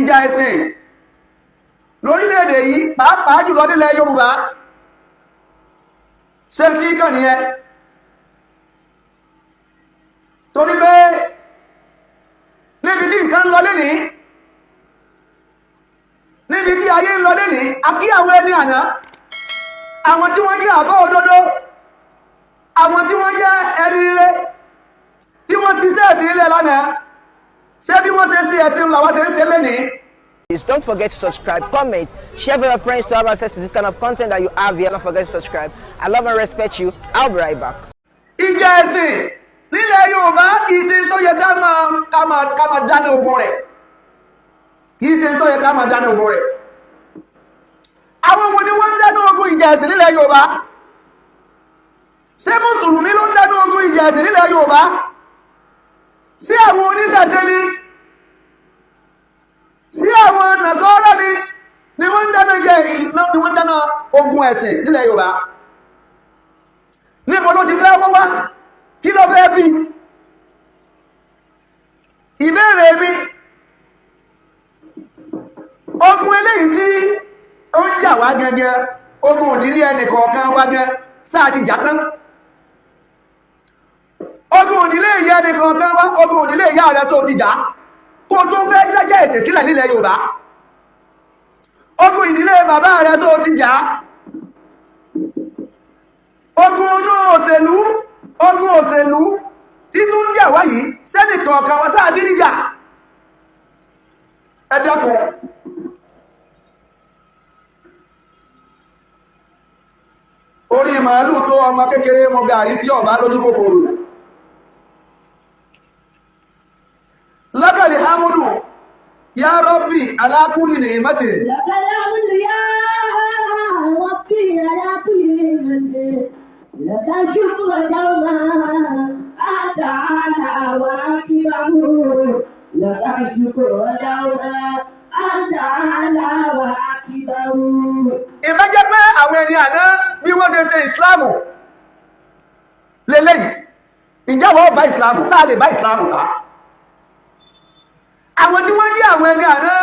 Ìjà ẹ̀sìn lórílẹ̀-èdè yìí, pàápàá jùlọ nílẹ̀ Yorùbá, ṣe tí kàn nìyẹn? Torí pé níbi tí nǹkan ń lọ lénìí, níbi tí ayé ń lọ lénìí, a kí àwọn ẹni àná, àwọn tí wọ́n jẹ́ àbọ̀ òdodo, àwọn tí wọ́n jẹ́ ẹni rere, tí wọ́n ti ṣe ẹ̀sìn ilẹ̀ lánàá. Ṣé bí wọ́n ṣe ṣe ẹ̀sìn làwọn ṣe ń ṣe lénìí? Please don't forget to subscribe, comment, share with your friends to have access to this kind of content that you have here. Don't forget to subscribe. I love and respect you. I'll be right back. Ìjà ẹ̀sìn nílẹ̀ Yorùbá kìí ṣe tó yẹ ká máa dáná ogun rẹ̀, kìí ṣe tó yẹ ká máa dáná ogun rẹ̀. Àwọn wo ni wọ́n ń dáná ogun ìjà ẹ̀sìn nílẹ̀ Yorùbá? Ṣé Mùsùlùmí ló ń dáná ogun ìjà ẹ̀sìn nílẹ̀ Yorùbá? Sí àwọn oníṣẹ̀ṣe ni? Sí àwọn Nàsárà ni wọ́n ń dáná jẹ́ ni wọ́n ń dáná ogun ẹ̀sìn nílẹ̀ Yorùbá? Níbo ló ti fẹ́ wọ́n wá? Kí ló fẹ́ bí? Ìbéèrè mi, ogun eléyìí tí ó ń jà wá gẹ́gẹ́, ogun òdílé ẹnì kọ̀ọ̀kan wá gẹ́, sáà ti jà tán? Ogun òdílé ìyá ẹnì kọ̀ọ̀kan wá, ogun òdílé ìyá rẹ tó ti jà kó tó fẹ́ dájá ẹ̀sìn sílẹ̀ nílẹ̀ Yorùbá, ogun ìdílé bàbá rẹ tó ti jà, ogun inú òṣèlú, ogun òṣèlú tí tún jà wá yìí, sẹ́nì kọ̀ọ̀kan wá sáà sí níjà. Ẹ dákun, orí màálù tó ọmọ kékeré mọ gàrí tí ọba lójú kòkòrò. Lákàlì hamudu ya Rabbi alákùnrin ní ìmẹ́tì. لك الحمد يا ربي على كل نعمة، لك الشكر دوما أنت على واجبه، لك الشكر دوما أنت على واجبه. Ìbá jẹ́ pé àwọn ẹni àná bí wọ́n ṣe ṣe ìsìláàmù lélẹ́yìí, ìjẹ́ wọ́n bá ìsìláàmù sáà lè bá ìsìláàmù sá? Àwọn tí wọ́n jí àwọn ẹni àná,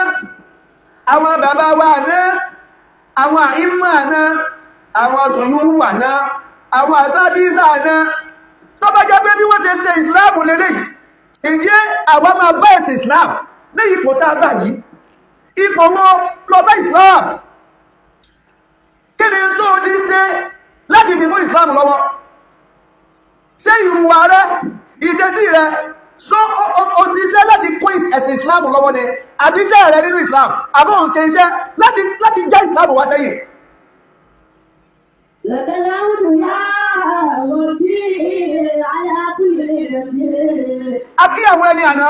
àwọn bàbá wa àná, àwọn àìmọ̀ àná, àwọn sùnyúrù àná, àwọn àsádísà àná, tó bá jẹ́ pé bí wọ́n ṣe ṣe ìsìláàmù lélẹ́yìí, ìjẹ́ àwọn máa bá ẹ̀sìn ìsìláàmù ní ipò tá a bá yìí? Ipò wọn lọ bá ìsìláàmù? Kí ni tó ti ṣe láti fi fún ìsìláàmù lọ́wọ́? Ṣé ìhùwà rẹ, ìṣesí rẹ, ṣó o ti ṣe láti kún ẹ̀sìn ìsìláàmù lọ́wọ́ ni, àbí iṣẹ́ rẹ nínú ìsìláàmù, àbí òun ṣe iṣẹ́ láti já ìsìláàmù wá sẹ́yìn? لك الحمد يا ربي على كل نعمة. A kí àwọn ẹni àná.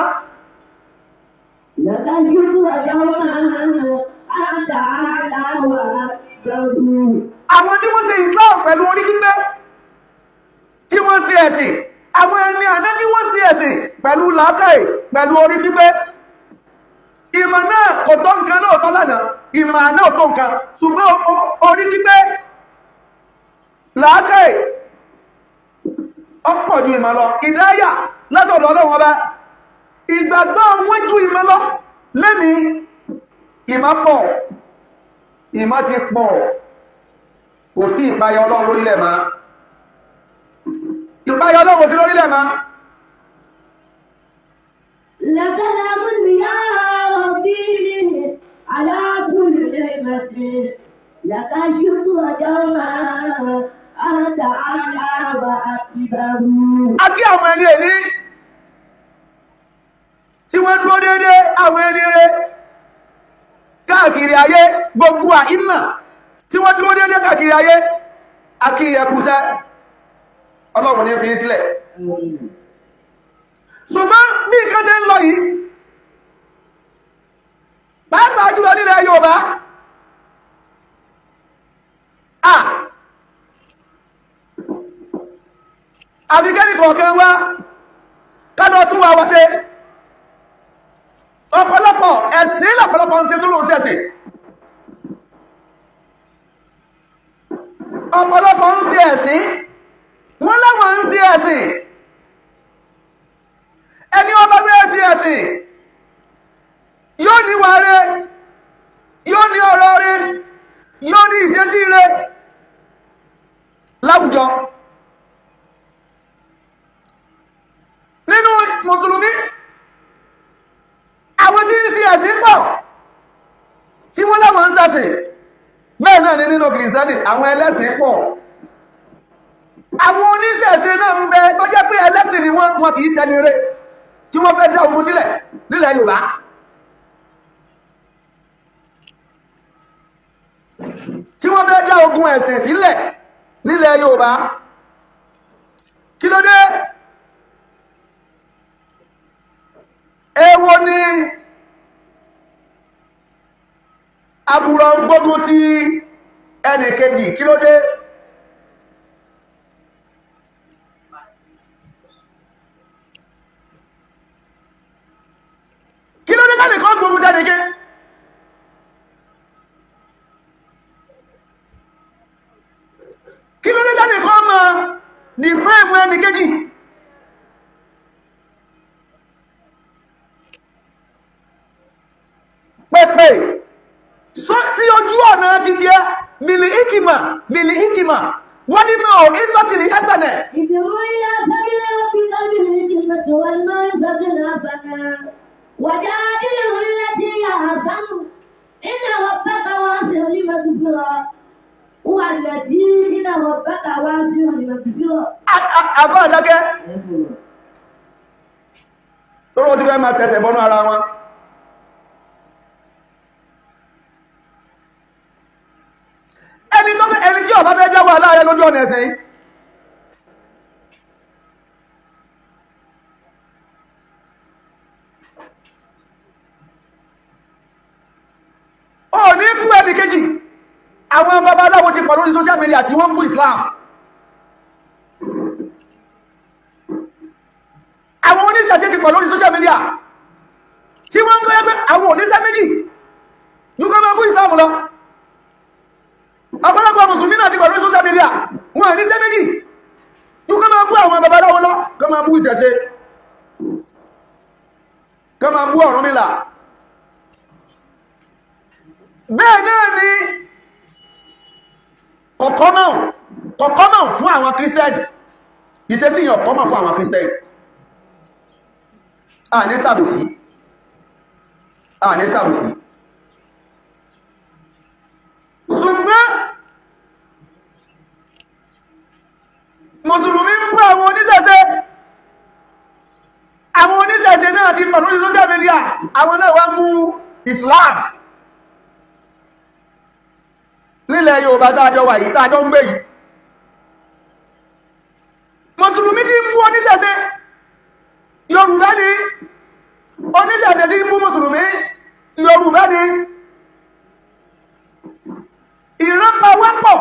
لك الشكر دوما أنت على واجبه. Àwọn tí wọ́n ṣe islam pẹ̀lú orí pípẹ́, tí wọ́n ṣe ẹ̀sìn, àwọn ẹni àná tí wọ́n ṣe ẹ̀sìn pẹ̀lú làákàyè, pẹ̀lú orí pípẹ́. Ìmọ̀ náà kò tó nǹkan lóòótọ́ lánàá, ìmọ̀ àná ò tó nǹkan, ṣùgbọ́n orí pípẹ́, làákàyè ọ̀pọ̀ ju ìmọ̀ lọ. Ìdáyà látọ̀dọ̀ Ọlọ́run Ọba, ìgbàgbọ́ wọn ju ìmọ̀ lọ. Lẹ́ni ìmọ̀ pọ̀, ìmọ̀ ti pọ̀, kò sí ìpayà Ọlọ́run lórílẹ̀ mọ́. Ìpayà Ọlọ́run ò sí lórílẹ̀ mọ́. لك الحمد يا ربي على كل نعمة، لك الشكر دوما أنت على واجبه. A kí àwọn ẹni èní tí wọ́n dúró déédé, àwọn ẹni rẹ̀ káàkiri ayé, gbogbo àìmà tí wọ́n dúró déédé káàkiri ayé, a kí ẹkùsẹ́. Ọlọ́run ní fi sílẹ̀. Ṣùgbọ́n bí nǹkan ṣe ń lọ yìí, pàápàá jùlọ nílẹ̀ Yorùbá, à àfikẹ́nì kọ̀ọ̀kan wá kálọ̀ tún wa wá ṣe. Ọ̀pọ̀lọpọ̀ ẹ̀sìn lọ̀pọ̀lọpọ̀ ń ṣe tó lóun ṣẹ̀sìn. Ọ̀pọ̀lọpọ̀ ń ṣe ẹ̀sìn, wọ́n láwọn ń ṣe ẹ̀sìn. Ẹni ọba bẹ́ẹ̀ ṣe ẹ̀sìn yóò níwà rẹ̀. Bẹ́ẹ̀ náà ni nínú Kìrìsìtẹ́nì, àwọn ẹlẹ́sìn pọ̀. Àwọn oníṣẹ̀ṣe náà ń bẹ tó jẹ́ pé ẹlẹ́sìn ni wọ́n, wọn kì í ṣẹni rere, tí wọ́n fẹ́ dá ogun sílẹ̀ nílẹ̀ Yorùbá. Tí wọ́n fẹ́ dá ogun ẹ̀sìn sílẹ̀ nílẹ̀ Yorùbá. Kí ló dé? Èwo ni àbúrò gbógun ti ẹnìkejì? Kí ló dé? Kí ló dé tánìkan gbógun tẹ́nìké? Kí ló dé tánìkan mọ́ ní fẹ́ẹ̀mù ẹnìkejì? Pẹ̀pẹ̀ sí ojú ọ̀nà títí ẹ bìlì ìkìmà, bìlì ìkìmà wọ́n ní mọ́ ìsọ́tìlì ẹ́sẹ̀nẹ̀. ادع إلى سبيل ربك بالحكمة والموعظة الحسنة وجادلهم بالتي هي أحسن إن ربك واسع المغفرة هو التي إن ربك واسع المغفرة. Àfá àdákẹ́ lọ́rọ̀ tí fẹ́ máa tẹsẹ̀ bọ́nú ara wọn. Ẹni tó fẹ́, ẹni tí ó bá fẹ́ jáwọ́ aláàrẹ lójú ọ̀nà ẹ̀sìn, ó ní bú ẹni kejì. Àwọn babaláwo ti pọ̀ lórí social media tí wọ́n ń bú Islam. Àwọn oníṣẹ̀ṣe ti pọ̀ lórí social media tí wọ́n ń kọ́ pé àwọn oníṣẹ́ méjì ní kọ́ máa bú Islam lọ. Ọ̀pọ̀lọpọ̀ mùsùlùmí náà ti pọ̀ lórí social media, wọn oníṣẹ́ méjì ní kọ́ máa bú àwọn babaláwo lọ, kọ́ máa bú ìṣẹ̀ṣe, kọ́ máa bú Ọ̀rúnmìlà. Bẹ́ẹ̀ náà ni kọ̀kọ́ náà fún àwọn Kírísítẹ́nì, ìṣesí yàn kọ́ mọ̀ fún àwọn Kírísítẹ́nì. A ní sàbùsí, a ní sàbùsí, ṣùgbọ́n mùsùlùmí ń bú àwọn oníṣẹ̀ṣe. Àwọn oníṣẹ̀ṣe náà ti pọ̀ lórí social media, àwọn náà wá ń bú Islam nílẹ̀ Yorùbá tààjọ wà yìí, tààjọ ń gbé yìí. Mùsùlùmí ti ń bú oníṣẹ̀ṣe, Yorùbá ni. Oníṣẹ̀ṣe tí ń bú mùsùlùmí, Yorùbá ni. Ìránpawápọ̀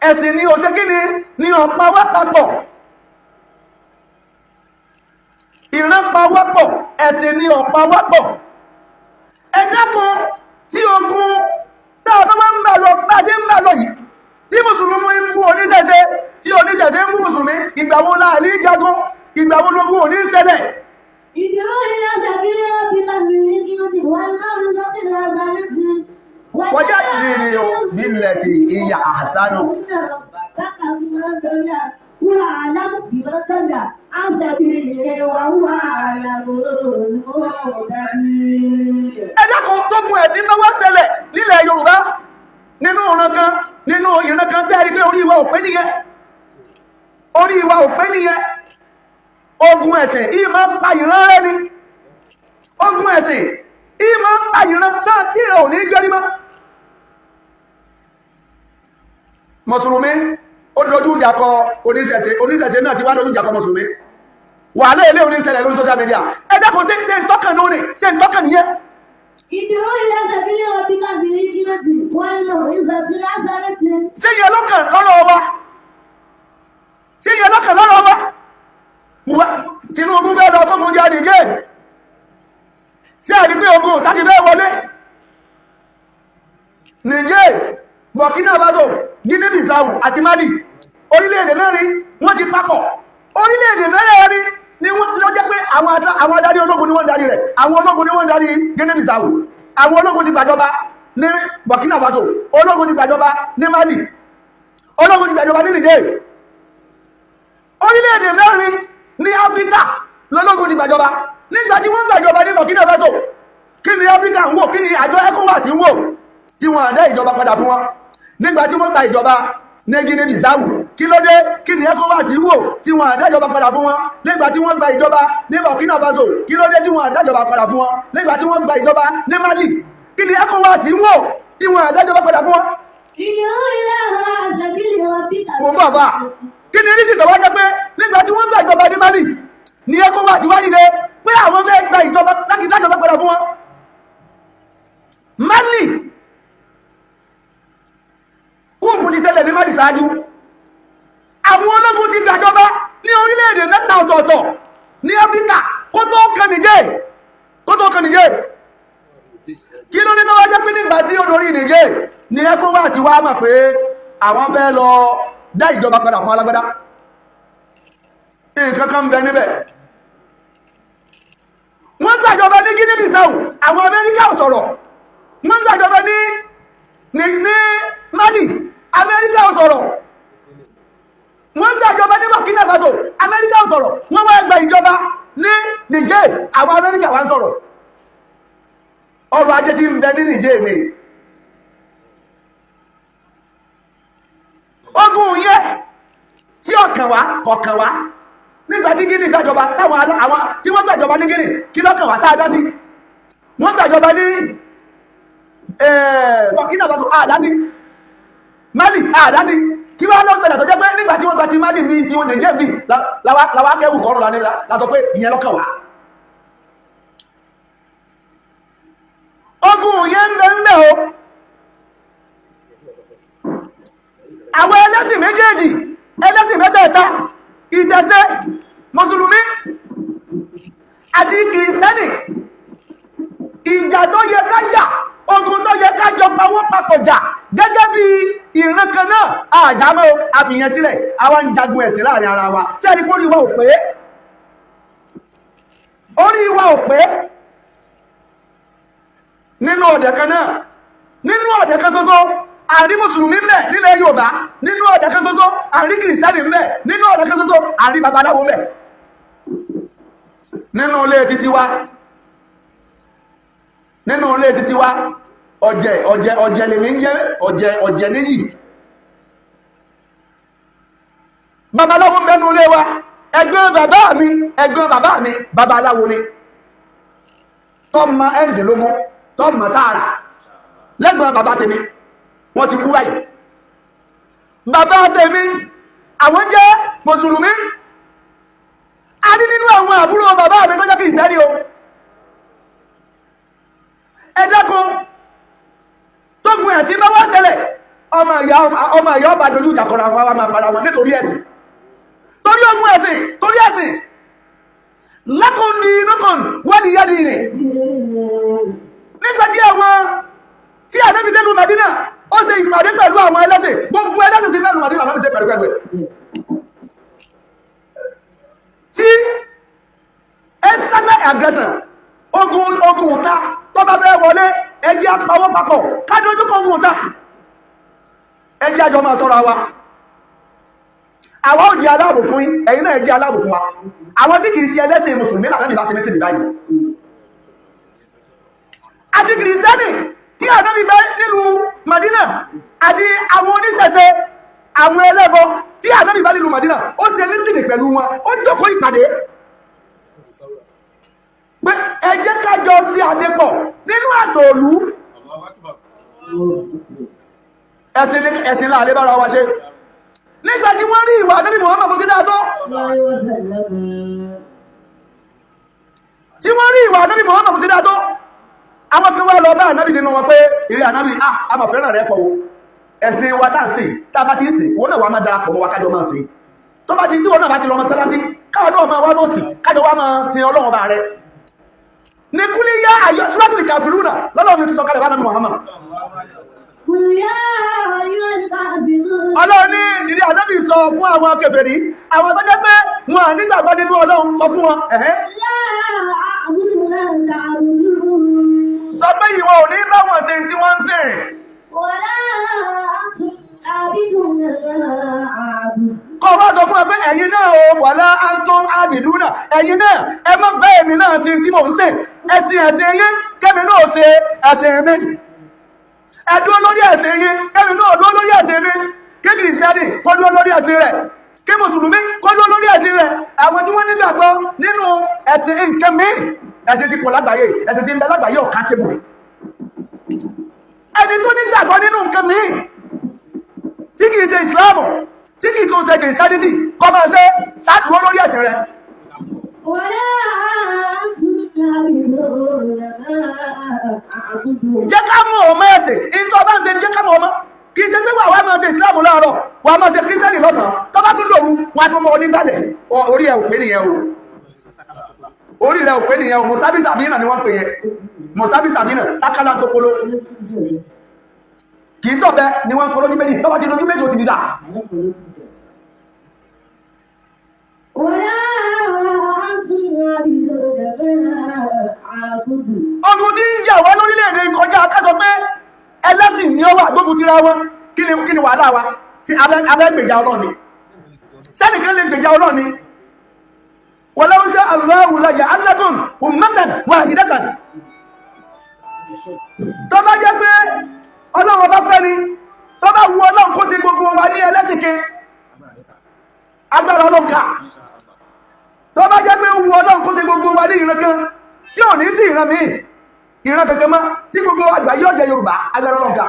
ẹ̀sìn ni òṣè kí ni ni ọ̀pawápapọ̀. Ìránpawápọ̀ ẹ̀sìn ni ọ̀pawápọ̀. Ẹ dákun, tí ogun tá a bá wá ń bà lọ bá ṣe ń bà lọ yìí, tí mùsùlùmí ń bú oníṣẹ̀ṣe, tí oníṣẹ̀ṣe ń bú mùsùlùmí, ìgbà wo la ní jagun? Ìgbà wo lógún òní ṣẹlẹ̀? ادع إلى سبيل ربك بالحكمة والموعظة الحسنة وجادلهم بالتي هي أحسن. إن ربك بما ضل هو أعلم بمن ضل عن سبيله وهو أعلم بالمهتدين. Ẹ dákun, tógun ẹ̀sìn bá wá ṣẹlẹ̀ nílẹ̀ Yorùbá, nínú ìran kan, nínú ìran kan, tẹ́ rí pé orí wa ò pé nìyẹn, orí wa ò pé nìyẹn. Ogun ẹ̀sìn ìyí máa ń pa ìran rẹ ni. Ogun ẹ̀sìn ìyí máa ń pa ìran tán tí ìran ò ní gbẹ́rí mọ́. Mùsùlùmí ó dojú ìjà kọ oníṣẹ̀ṣe, oníṣẹ̀ṣe náà ti wá dojú ìjà kọ mùsùlùmí. Wàhálà ilé oníṣẹ̀lẹ̀ lórí social media. Ẹ dákun, ṣe ń tọ́kàn lónìí? Ṣe ń tọ́kàn nìyẹn? ادع إلى سبيل ربك بالحكمة والموعظة الحسنة. Ṣé yẹ lọ́kàn lọ́rọ̀ wa? Ṣé yẹ lọ́kàn lọ́rọ̀ wa? Tinubu fẹ́ lọ fún jáde gé. Ṣé àrí pé ogun tàbí fẹ́ wọlé Niger, Burkina Faso, Guinea Bissau àti Mali, orílẹ̀-èdè mẹ́rin wọ́n ti papọ̀. Orílẹ̀-èdè mẹ́rin ni wọ́n ló jẹ́ pé àwọn adarí ológun ni wọ́n darí rẹ̀. Àwọn ológun ni wọ́n darí Guinea Bissau. Àwọn ológun ti gbàjọba ní Burkina Faso, ológun ti gbàjọba ní Mali, ológun ti gbàjọba ní Niger. Orílẹ̀-èdè mẹ́rin ní Áfíríkà lọ́lọ́gun ti gbàjọba. Nígbà tí wọ́n gbàjọba ní Burkina Faso, kí ni Áfíríkà ń wò? Kí ni àjọ ECOWAS ń wò tí wọ́n dá ìjọba padà fún wọn? Nígbà tí wọ́n gba ìjọba ní Guinea Bissau, kí ló dé? Kí ni ECOWAS wò tí wọ́n àdájọba padà fún wọn? Nígbà tí wọ́n gba ìjọba ní Burkina Faso, kí ló dé tí wọ́n àdájọba padà fún wọn? Nígbà tí wọ́n gba ìjọba ní Mali, kí ni ECOWAS wò tí wọ́n àdájọba padà fún wọn? Mo bọ̀ bá kí ni rísì tó wá jẹ́ pé nígbà tí wọ́n gba ìjọba ní Mali ní ECOWAS wá dìde pé àwọn fẹ́ gba ìjọba láti dájọba padà fún wọn. Mali, coup ti ṣẹlẹ̀ ní Mali ṣáájú. Àwọn ológun ti gbàjọba ní orílẹ̀-èdè mẹ́ta ọ̀tọ̀ọ̀tọ̀ ní Áfíríkà kó tó kan Niger, kó tó kan Niger. Kí ló ní tó wá jẹ́ pé nígbà tí ó dorí Niger ní ECOWAS wá mọ̀ pé àwọn fẹ́ lọ dá ìjọba padà fún alágbádá? Nǹkan kan bẹ níbẹ̀. Wọ́n gbàjọba ní Guinea Bissau, àwọn Amẹ́ríkà ò sọ̀rọ̀. Wọ́n gbàjọba ní Mali, Amẹ́ríkà ò sọ̀rọ̀. Wọ́n gbàjọba ní Burkina Faso, Amẹ́ríkà ò sọ̀rọ̀. Wọ́n wá gba ìjọba ní Niger, àwọn Amẹ́ríkà wá ń sọ̀rọ̀. Ọrọ̀ ajé tí ń bẹ ní Niger ni ogun yẹ tí ọkàn wá kọ̀ọ̀kan wá. Nígbà tí Guinea gbàjọba, táwọn àwọn tí wọ́n gbàjọba ní Guinea, kí lọ́kàn wá sáadá sí? Wọ́n gbàjọba ní Burkina Faso, àdá sí. Mali, àdá sí. Kí wọ́n lọ ṣẹlẹ̀ tó jẹ́ pé nígbà tí wọ́n gba ti Mali bí, tí wọ́n Niger bí, làwa kẹ́wù kọ́rùn látọ̀ pé ìyẹn lọ́kàn wá? Ogun yẹn ń bẹ ń bẹ o. Àwọn ẹlẹ́sìn méjèèjì, ẹlẹ́sìn mẹ́tẹ̀ẹ̀ta, ìṣẹ̀ṣe, mùsùlùmí àti kìrìsìtẹ́nì, ìjà tó yẹ ká jà, ogun tó yẹ ká jọ pawó papọ̀ jà gẹ́gẹ́ bí ìran kan náà, àjámọ́ àfihàn sílẹ̀. Àwa ń jagun ẹ̀sìn láàrin ara wa. Sí ẹni pé orí wa ò pé? Orí wa ò pé. Nínú ọ̀dẹ̀ kan náà, nínú ọ̀dẹ̀ kan ṣoṣo, àrí mùsùlùmí ńbẹ nílẹ̀ Yorùbá. Nínú ọ̀dẹ̀ kan ṣoṣo, àrí kìrìsìtẹ́nì ńbẹ. Nínú ọ̀dẹ̀ kan ṣoṣo, àrí babaláwo ńbẹ. Nínú ilé títí wa, nínú ilé títí wa, ọ̀jẹ̀ ọ̀jẹ̀ ọ̀jẹ̀ lèmi ń jẹ́, ọ̀jẹ̀ ọ̀jẹ̀ níyì. Babaláwo ń bẹ nínú ilé wa. Ẹ̀gbọ́n bàbá mi, ẹ̀gbọ́n bàbá mi, babaláwo ni, tọ́mọ 16, tọ́mọ tààrà lẹ́gbọ̀n bàbá tèmi. Wọ́n ti kú báyìí. Bàbá tèmi, àwọn jẹ́ mùsùlùmí. A ní nínú àwọn àbúrò bàbá mi tó jẹ́ kìrìsìtẹ́nì o. Ẹ dákun, tógun ẹ̀sìn bá wá ṣẹlẹ̀, ọmọ ìyá ọba dojú ìjà kọra wọn, wá máa para wọn nítorí ẹ̀sìn, torí ogun ẹ̀sìn, torí ẹ̀sìn. Lakum dinukum waliya dini. Nígbà tí àwọn tí Ànábì dé ìlú Mádínà, ó ṣe ìpàdé pẹ̀lú àwọn ẹlẹ́sìn. Gbogbo ẹlẹ́sìn tí mẹ́rin Mádínà, Ànábì ṣe pẹ̀lú pẹ̀lú ẹ̀. Tí external aggression, ogun ìta tó bá fẹ́ wọlé, ẹjẹ́ apawọ́ papọ̀ ká dójú kọ ogun ìta. Ẹjẹ́ àjọ máa sọ́ra wa. Àwa ò jẹ́ aláàbò fún yín, ẹ̀yin náà jẹ́ aláàbò fún wa. Àwọn tí kìí ṣe ẹlẹ́sìn mùsùlùmí lànà bá ṣe mítìrì báyìí, àti kìrìsìtẹ́nì tí Ànábì bá nílùú Madina, àti àwọn oníṣẹ̀ṣe, àwọn ẹlẹ́bọ tí Ànábì bá nílùú Madina, ó ṣe mítìrì pẹ̀lú wọn. Ó jókòó ìpàdé pé ẹ jẹ́ ká jọ sí àṣepọ̀ nínú àtòòlú ẹ̀sìn. Ẹ̀sìn láàrin bára wa ṣe. Nígbà tí wọ́n rí ìwà Ànábì Muhammad bó ṣe dáa tó, tí wọ́n rí ìwà Ànábì Muhammad bó ṣe dáa tó, àwọn kan wá lọ bá Ànábì nínú wọn pé, ìrẹ́ Ànábì, ah, a máa fẹ́ràn rẹ̀ pọ̀ o. Ẹ̀sìn wa tá ń sìn, tá a bá ti ń sìn, wọ́n náà wà máa darapọ̀ mọ́ wa, kájọ máa sìn. Tó bá ti tí wọ́n náà bá ti lọ mọ́sálásí, káwọn náà máa wá mọ́sì, kájọ wá máa sin Ọlọ́run bá rẹ̀ ní kúlí yá àyọ. Suratul Kafiruna lọ́lọ́run fi sọ kalẹ̀ bá Ànábì Muhammad. Ọlọ́run ní, ìrẹ́ Ànábì, sọ fún àwọn kèfèrí, àwọn tó jẹ́ pé wọn à nígbàgbọ́ nínú Ọlọ́run, sọ fún wọn, ẹ̀hẹ́, sọ pé ìwọ ò ní bá wọn ṣe tí wọ́n ń sìn. Kọ́ wá sọ fún ẹ pé ẹ̀yin náà o, wala antum abiduna, ẹ̀yin náà ẹ má bẹ́ èmi náà sí tí mò ń sìn. Ẹ̀sìn ẹ̀sìn yín, kẹ́mi náà ṣe ẹ̀sìn mi. Ẹ dúró lórí ẹ̀sìn yín, kẹ́mi náà dúró lórí ẹ̀sìn mi. Kí Kìrìsìtẹ́nì kó dúró lórí ẹ̀sìn rẹ̀, kí Mùsùlùmí kó dúró lórí ẹ̀sìn rẹ̀. Àwọn tí wọ́n nígbàgbọ́ nínú ẹ̀sìn nǹkan míì, ẹ̀sìn ti pọ̀ lágbàáyé, ẹ̀sìn ti ń bẹ lágbàáyé ọ̀ká tébù rẹ̀. Ẹni tó nígbàgbọ́ nínú nǹkan míì tí kìí ṣe Ìsìláàmù, tí kìí tó ṣe Kìrìsìtẹ́nìtì, kó máa ṣe ṣáàdúró lórí ẹ̀sìn rẹ̀. ولا أنتم عابدون ما أعبد. Jẹ́ ká mọ̀ ọmọ ẹ̀sìn ìtọ́ bá ń ṣe, jẹ́ ká mọ̀ ọmọ. Kì í ṣe pé wà wá máa ṣe Ìsìláàmù láàárọ̀, wà máa ṣe Kírísítẹ́nì lọ́sàn-án, tó bá tún dòru wọn á tún mọ onígbàlẹ̀. Orí ẹ̀ ò pé nìyẹn o, orí rẹ̀ ò pé nìyẹn o. Mọ̀sábí sàbínà ni wọ́n pè yẹn, mọ̀sábí sàbínà sákálá sokolo. Kì í sọ̀bẹ ni wọ́n kọ́ lójú méjì, tó bá ti lójú méjì, ó ti dìdà. ولا أنتم عابدون ما أعبد. Ogun tí ń jà wá lórílẹ̀-èdè kọjá ká sọ pé ẹlẹ́sìn ni ó wà gbógun tira wọn. Kí ni wàhálà wa tí abẹ́ gbèjà Ọlọ́run ni? Sẹ́nìkan lè gbèjà Ọlọ́run ni? Walau sha Allahu laja'alakum ummatan wahidatan. Tó bá jẹ́ pé Ọlọ́run ọba fẹ́ ni, tó bá wu Ọlọ́run kó sí gbogbo wa ní ẹlẹ́sìn ke, agbára Ọlọ́run ká. Tó bá jẹ́ pé ó wu Ọlọ́run kó sí gbogbo wa ní ìran kan tí ò ní sí ìran míì, ìran kankan mọ́, tí gbogbo àgbà yóò jẹ Yorùbá, agbára Ọlọ́run ká.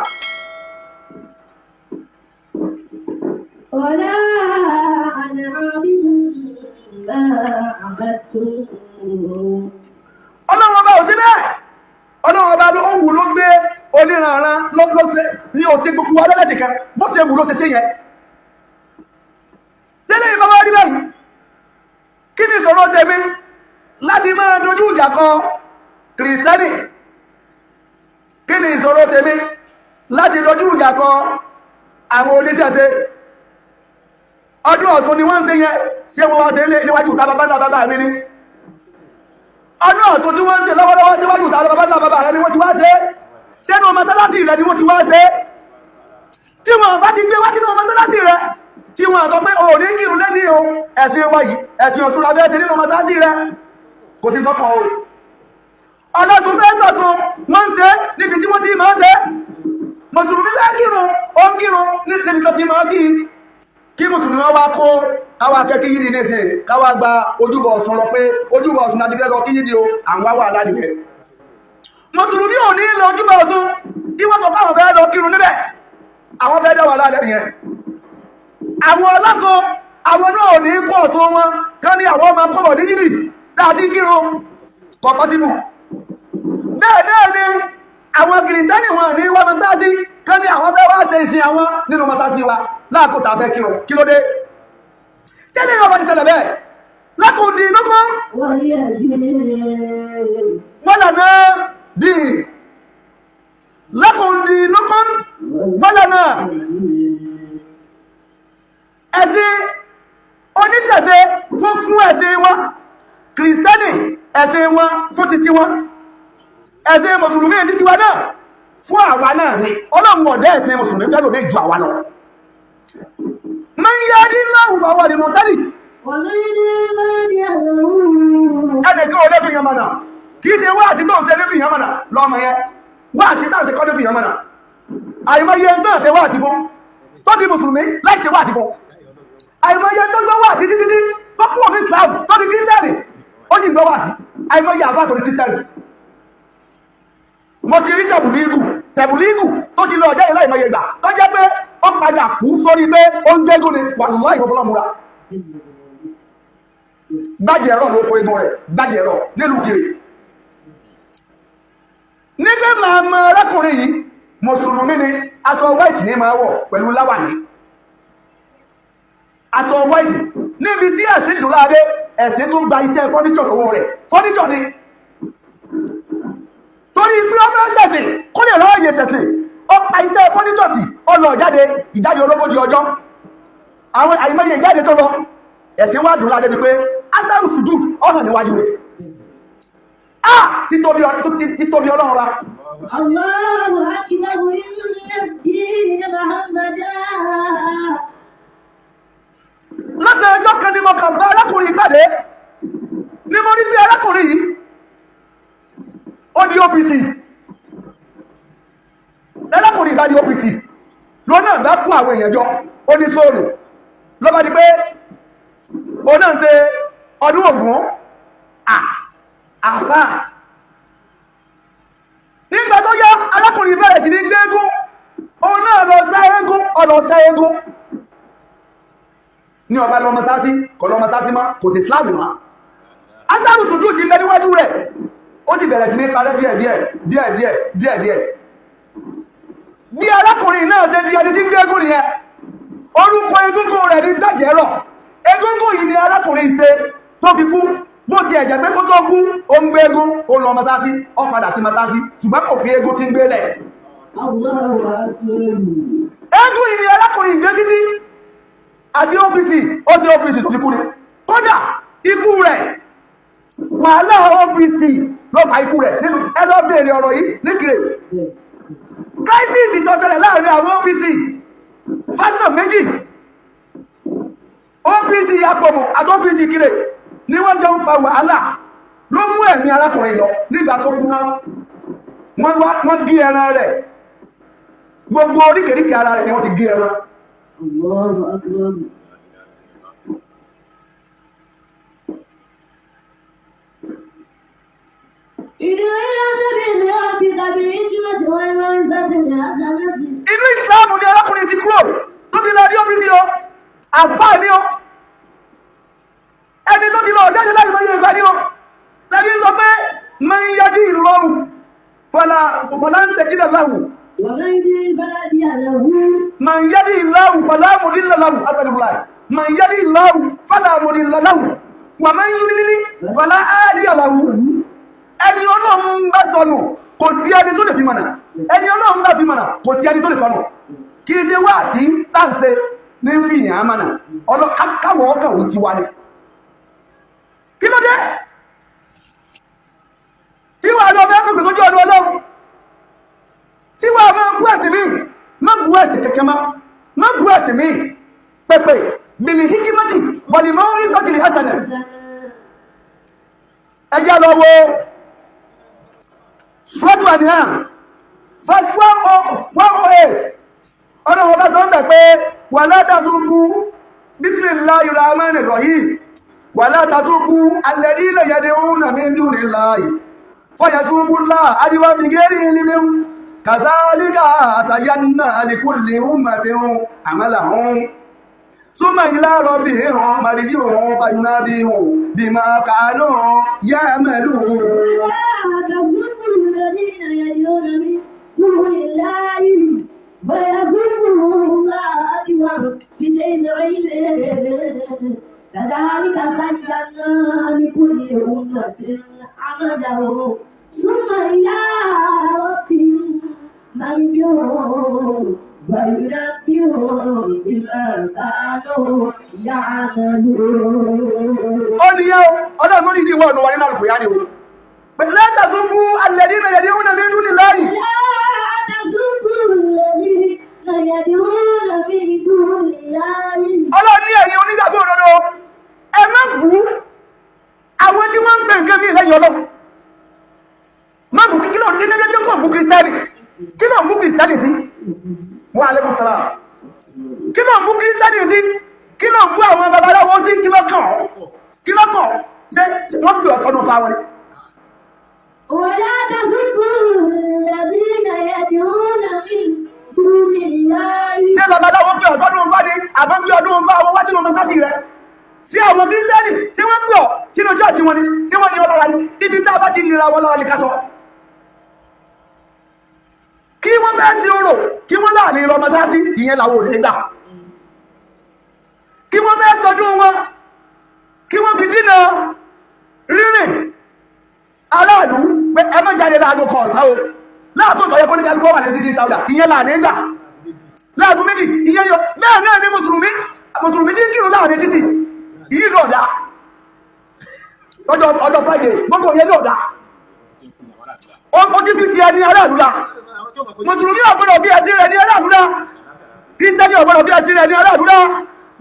ولا أنا عابد ما عبدتم. Ọlọ́run ọba ò sí bẹ́ẹ̀. Ọlọ́run ọba ló wù ló gbé oníranran lọ́sẹ̀ ní òsè gbogbo wa lẹ́lẹ́sìn kan. Bó ṣe wù ló ṣe ṣe yẹn. Tẹ́lẹ̀ ìbá wá rí báyìí, kí ni ìṣòro tèmi láti máa dojú ìjà kọ Kìrìsìtẹ́nì? Kí ni ìṣòro tèmi láti dojú ìjà kọ àwọn oníṣẹ̀ṣe? Ọdún Ọ̀ṣun ni wọ́n ń ṣe yẹn. Ṣé wọ́n wá ṣe níwájú ìta bàbá ńlá bàbá mi ni? Ọdún Ọ̀ṣun tí wọ́n ń ṣe lọ́wọ́lọ́wọ́, síwájú ìta bàbá ńlá bàbá rẹ ni wọ́n ti wá ṣe? Sẹ́nu mọ́sálásí rẹ ni wọ́n ti wá ṣe? Tí wọ́n bá ti gbé wá sínú mọ́sálásí rẹ, tí wọ́n sọ pé òní kírun lẹ́ni o, ẹ̀sìn wa yìí, ẹ̀sìn Ọ̀ṣun la fẹ́ ṣe nínú mọ́sálásí rẹ, kò sí tọkàn o. Ọlọ́sùn fẹ́ sọ̀tún, wọ́n ń ṣe níbi tí wọ́n ti máa ń ṣe. Mùsùlùmí fẹ́ kírun, ó ń kírun níbi tó ti máa kí. Kí mùsùlùmí wá kó káwá fẹ́ kí yídi nísìn, káwá gba ojúbọ Ọ̀ṣun lọ pé ojúbọ Ọ̀ṣun láti fẹ́ lọ kí yídi o, àwọn wà ládìgbẹ́. Mùsùlùmí ò ní lọ ojúbọ Ọ̀ṣun kí wọ́n sọ fáwọn fẹ́ lọ kírun níbẹ̀. Àwọn fẹ́ dá wà lálẹ́ nìyẹn. Àwọn ọlọ́sùn, àwọn náà ò ní kó Ọ̀ṣun wọn kán ní àwọn ọmọ kọ́bọ̀ ní yídi láti kírun, kọ̀kọ́ síbù. Bẹ́ẹ̀ náà ni àwọn Kìrìsìtẹ́nì, wọn ní wá mọ́sáàsì kán ní àwọn fẹ́ wá ṣe ìsìn àwọn nínú mọ́sáàsì wa láàkótà fẹ́ kírun. Kí ló dé tẹ́lẹ̀ yóò bá ti ṣẹlẹ̀ bẹ́ẹ̀? Lákòódì lókun. وهي دين. Wọ́n lànà dì lákòódì lókun, wọ́n lànà ẹ̀sìn oníṣẹ̀ṣe fún ẹ̀sìn wọn, Kìrìsìtẹ́nì ẹ̀sìn wọn fún títí wọn, ẹ̀sìn Mùsùlùmí títí wa náà fún àwa náà ni. Ọlọ́run ọ̀dẹ́ ẹ̀sìn Mùsùlùmí fẹ́ lòdì ju àwa lọ. Man yahdillahu fahuwa al-muhtadi. ومن عبادي. Ẹnìkan ò lè fi yàn mọ̀nà. Kì í ṣe wáàsí tó ń ṣe lè fi yàn mọ̀nà lọ́mọ yẹn. Wáàsí táà ń ṣe kọ́ lè fi yàn mọ̀nà. Àìmọye ń tàn ṣe wáàsí fún tó di Mùsùlùmí láì ṣe wáàsí fún. Àìmọye tó gbọ́ wáàsí títí tí tó kúrò ní Islam tó di Kírísítẹ́nì, ó sì gbọ́ wáàsí. Àìmọye àbá tó di Kírísítẹ́nì. Mo ti rí tẹ̀bùlígù tẹ̀bùlígù tó ti lọ ọjọ́ ìlà ìmọye ìgbà tó jẹ́ pé ó padà kú sórí pé ó ń gbégún ni. Wàlúwà ìfọfọlọ́mura gbájẹ̀ ẹ̀rọ ló kó egun rẹ̀, gbájẹ̀ ẹ̀rọ nílùú kiri. Nígbẹ́ máa mọ arákùnrin yìí, Mùsùlùmí ni. Aṣọ white ní máa wọ̀ pẹ̀lú láwàní, aṣọ white. Níbi tí ẹ̀sìn dùn láadé, ẹ̀sìn tó gba iṣẹ́ fọ́níṣọ̀ lọ́wọ́ rẹ̀, fọ́níṣọ̀ ni, torí pé ó fẹ́ ṣẹ̀sìn kó lè ráàyè ṣẹ̀sìn. Ó pa iṣẹ́ fọ́níṣọ̀ tì, ó lọ jáde, ìjáde ológójì ọjọ́, àwọn àìmọye ìjáde tó lọ. Ẹ̀sìn wá dùn láadé wípé asaru sùjú ọ̀hàn níwájú rẹ̀. Ah, títóbi títóbi Ọlọ́run wa. الله أكبر، إن الدين محمدا. Lọ́sẹ̀ ọjọ́ kan ni mo kàn bá arákùnrin pàdé, ní mo rí bí arákùnrin yìí ó di OPC. Arákùnrin Lárakùnrin ìbá di OPC lónà bá kú àwọn èèyàn jọ, ó ní sóòlù lọ́bá di pé ó náà ń ṣe ọdún Ògún. Àfà, nígbà tó yá, arákùnrin bẹ̀rẹ̀ sí ní gbégún, òun náà lọ sá eégún, ọlọ sá eégún ní ọba lọ mọ́sásí, kọ̀ lọ mọ́sásí mọ́, kò sí Islam mọ́. Asáàrù sùjú ti bẹ níwájú rẹ̀, ó sì bẹ̀rẹ̀ sí ní parẹ́ díẹ̀díẹ̀ díẹ̀díẹ̀ díẹ̀díẹ̀. Bí arákùnrin náà ṣe di ẹni tí ń gbégún nìyẹn. Orúkọ egúngún rẹ̀ ní Dájẹ́rọ̀. Egúngún yìí ni arákùnrin ṣe tó fi kú. Bó ti ẹ̀jẹ̀ pé kó tó kú, ó ń gbé egún, ó lọ mọ́sásí, ó padà sí mọ́sásí, ṣùgbọ́n kò fi egún tí ń gbélẹ̀. Egún yìí ni arákùnrin ìgbé títí àti OPC, ó sí OPC tó fi kú ni. Kódà ikú rẹ̀, wàhálà OPC ló fa ikú rẹ̀. Nínú ẹ lọ bèèrè ọ̀rọ̀ yìí níkìrè. Crisis tó ṣẹlẹ̀ láàrin àwọn OPC fásán méjì, OPC Apọ̀mù àti OPC Kire, ní wọ́n jọ ń fa wàhálà ló mú ẹ̀mí arákùnrin lọ. Nígbà tó kú tán, wọ́n gé ẹran rẹ̀, gbogbo oríkèríkè ara rẹ̀ ni wọ́n ti gé ẹran. Allahu akbar. Ìdílé سبيل ربك بالحكمة والموعظة الحسنة. Inú ìsìláàmù ni arákùnrin ti kúrò tó ti lọ ní OPC o. Àfáà ní o, ẹni tó ti lọ jáde láti mọ́ ìgbà ní o. Lẹ́bí sọ pé man yadi ìlọrù fọlá ń tẹ̀kídà láwù. ومن يضلل فلا هادي له. Man yadi ìlọrù fọlá mudilla lahu, astaghfirullah, man yadi ìlọrù fọlá mudilla lahu wà man yudlil fala hadiya lahu. Ẹni Ọlọ́run bá sọnù, kò sí ẹni tó lè fi mọ̀nà. Ẹni Ọlọ́run bá fi mọ̀nà, kò sí ẹni tó lè sọnù. Kì í ṣe wá sí táǹṣe ní fi ìyàn á mọ̀nà. Káwọ̀ ọkàn ò ti wá ni. Kí ló dé tí wàá lọ fẹ́ pèpè sójú ọdún Ọlọ́run, tí wàá máa bú ẹ̀sìn mi? Má bú ẹ̀sìn kẹ̀kẹ́, má bú ẹ̀sìn mi. Pèpè bìlì hikimati wàlìmọ́ ìsọ̀tìlì hasanah. Ẹjẹ́ lọ wo Suratu An'am verse 108. Ọ̀nà wọn bá sọ ń bẹ̀ pé wala tasubbu, bismillahir rahmanir rahim, wala tasubbu alladhina yad'una min dunillahi fayasubbullaha adwan bighayri ilmin kadhalika zayyana likulli ummatin amalahum summa ila rabbihim marji'uhum fayunabbi'uhum bima kanu ya'malun. لا تسبوا الذين يدعون من دون الله فيسبوا الله عدوا بغير علم كذلك زينا لكل أمة عملهم ثم إلى ربهم مرجعهم فينبئهم بما كانوا يعملون. Ó ní yẹ́ ọlọ́run ló ní ìdí ìwọ̀ ọ̀nà wà nínú Al-Qur'ani o. La tasubbu alladhina yad'una min dunillahi. لا تسبوا الذين يدعون من دون الله. Ọlọ́run ní ẹ̀yin onígbàgbọ́ òdodo, ẹ má bú àwọn tí wọ́n ń pè nǹkan mí lẹ́yìn Ọlọ́run. Má bú. Kí ló ní dédé kò bú Kírísítẹ́nì? Kí ló ń bú Kírísítẹ́nì sí? Wa alaikum salam. Kí ló ń bú Kírísítẹ́nì sí? Kí ló ń bú àwọn babaláwo sí? Kí ló kàn ọ́? Kí ló kàn ọ́? Ṣé wọ́n gbé ọ̀sọ́dún fáwọn ni? ولا تسبوا الذين يدعون من دون الله. Ṣé babaláwo pé ọ̀sọ́dún fá ni, àbọ̀ gbé ọdún fá wọn wá sínú mọ́sáàsì rẹ̀? Sí àwọn Kírísítẹ́nì tí wọ́n pè ọ́ sínú chọ́ọ̀chì wọn ni tí wọ́n ní ọlọ́ra ni? Ibi tá a bá ti nira wọn lọ́wọ́ ni ká sọ. Kí wọ́n fẹ́ sí orò, kí wọ́n láàrin lọ mọ́sáàsì, ìyẹn làwọn ò lè gbà. Kí wọ́n fẹ́ sọdún wọn, kí wọ́n fi dínà rírìn aráàlú pé ẹ má jáde láago kan ọ̀sán o, láàbò tó yẹ kó ní kálukú wà ní títí tàwùdà, ìyẹn láàrin gbà. Láago 2, ìyẹn yọ. Bẹ́ẹ̀ náà ní mùsùlùmí, mùsùlùmí tí ń kírun láàrin títì, ìyí náà dá ọjọ́ Friday, gbogbo ìyẹn náà dá. Ó ti fi ti ẹni aráàlú la. Mùsùlùmí ò gbọ́dọ̀ fi ẹ̀sìn rẹ̀ ní aráàlú la, Kírísítẹ́nì ò gbọ́dọ̀ fi ẹ̀sìn rẹ̀ ní aráàlú la,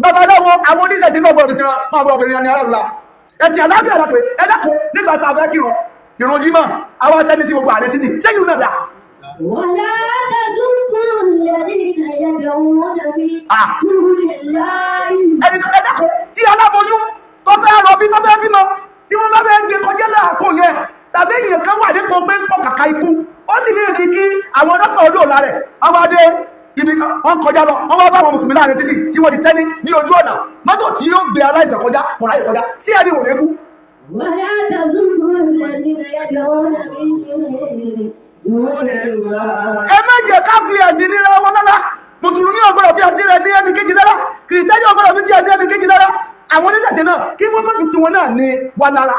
babaláwo, àwọn oníṣẹ̀ṣe náà gbọ́dọ̀ fi tiwọn máa gbọ́dọ̀ fi ní aráàlú la. Ẹ̀sìn àlàáfíà la pé. Ẹ dákun, nígbà tá a fẹ́ kírun ìrun jímọ̀, àwọn atẹ́ni sí gbogbo ààrẹ títì, sẹ́yìn náà dá. ولا تسبوا تسبوا الذين يدعون من Ah. دون الله. Ẹni tó ẹ̀dá kan tí aláboyún tó fẹ́ rọbí, tó fẹ́ bímọ, tí wọ́n bá fẹ́ gbé kọjá láàkó yẹn, tàbí ènìyàn kan wà nípò pé ń pọ̀ kàkà ikú, ó sì ní ìdí kí àwọn ọlọ́pàá odò ọ̀la rẹ̀. Wọ́n wá dé ibi wọ́n kọjá lọ, wọ́n wá bá àwọn mùsùlùmí láàrin títì tí wọ́n ti tẹ́ ní ojú ọ̀nà. Mọ́tò tí yóò gbé aláìsàn kọjá kò ráyè kọjá sí ẹni wò ní kú. ولا تسبوا الذين يدعون من دون الله. Ẹ má jẹ́ ká fi ẹ̀sìn níra wọn lára. Mùsùlùmí ò gbọ́dọ̀ fi ẹ̀sìn rẹ̀ ní ẹnì kejì lára, kìrìsìtẹ́nì ò gbọ́dọ̀ fi tiẹ̀ ní ẹnì kejì lára, àwọn oníṣẹ̀ṣe náà kí wọ́n má fi tiwọn náà ní wa lára.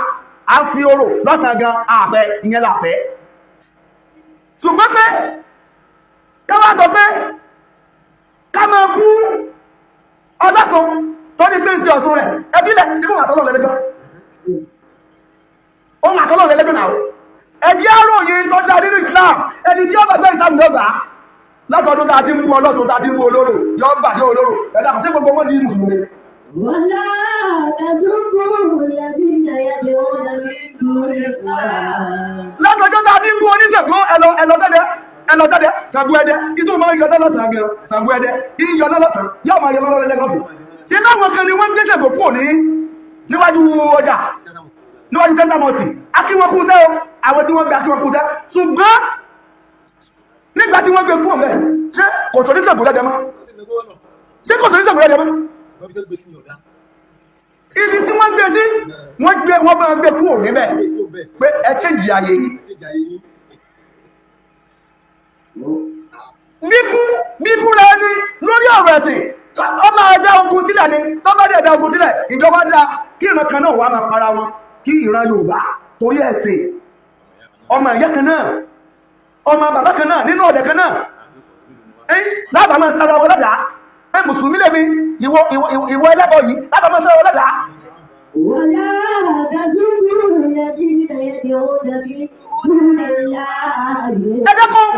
À ń fi orò lọ́sàn-án gan àfẹ́ ìyẹn làfẹ́, ṣùgbọ́n pé ká wá sọ pé ká máa kú ọlọ́sùn tó ní pé ń ṣe ọ̀ṣun rẹ̀, ẹbílẹ̀ síbò àtọ́lọ́ lẹ́lẹ́gbẹ́ ohun àtọ́lọ́ lẹ́lẹ́gbẹ́ náà. Ẹjẹ́ àròyìn tó dá nínú Islam. Ẹni tí ó bá gbé Islam yóò gbà á. Látọdún tá a ti ń bú ọlọ́sùn, tá a ti ń bú olóró, yóò gbà yóò olóró ẹ̀dá kò sí gbogbo wọn di mùsùlùmí. ولا تسبوا الذين يدعون من دون الله. Látọjọ́ tá a ti ń bú oníṣègùn, ẹlọ ẹlọ sẹ́dẹ̀, ẹlọ sẹ́dẹ̀ Ṣàngó Ẹdẹ ìtò máa ń yọ lọ́sàn gan. Ṣàngó Ẹdẹ ìyọ lọ́sàn yóò máa yọ lọ́sàn lọ́sàn. Ṣé báwọn kan ni wọ́n gbé ṣègùn kúrò ní níwájú ọjà, níwájú Central Mosque? Akíwọ́n sẹ́ o, àwọn tí wọ́n gbé akíwọ́n sẹ́, ṣùgbọ́n nígbà tí wọ́n gbé kúrò mẹ́, ṣé kò sọ oníṣègùn lẹ́dẹ̀ mọ́? Ṣé kò sọ oníṣègùn lẹ́dẹ̀ mọ́? Ibi tí wọ́n gbé sí, wọ́n gbé, wọ́n bá gbé kúrò níbẹ̀ pé ẹ change àyè yìí. Bíbú bíbú rẹ ni lórí ọ̀rọ̀ ẹ̀sìn, ó máa dá ogun sílẹ̀ ni. Tó bá dẹ̀ dá ogun sílẹ̀, ìjọba dá kí ìran kan náà wà máa para wọn, kí ìran Yorùbá torí ẹ̀sìn, ọmọ ìyá kan náà, ọmọ bàbá kan náà, nínú ọ̀dẹ̀ kan náà, ẹ́ lábàá máa sára wọn ládàá. Ẹ mùsùlùmí lèmi, ìwọ ìwọ ìwọ ẹlẹ́bọ yìí, lábàá máa sára wọn ládàá. ولا تسبوا الذين يدعون من دون الله. Ẹ dákun,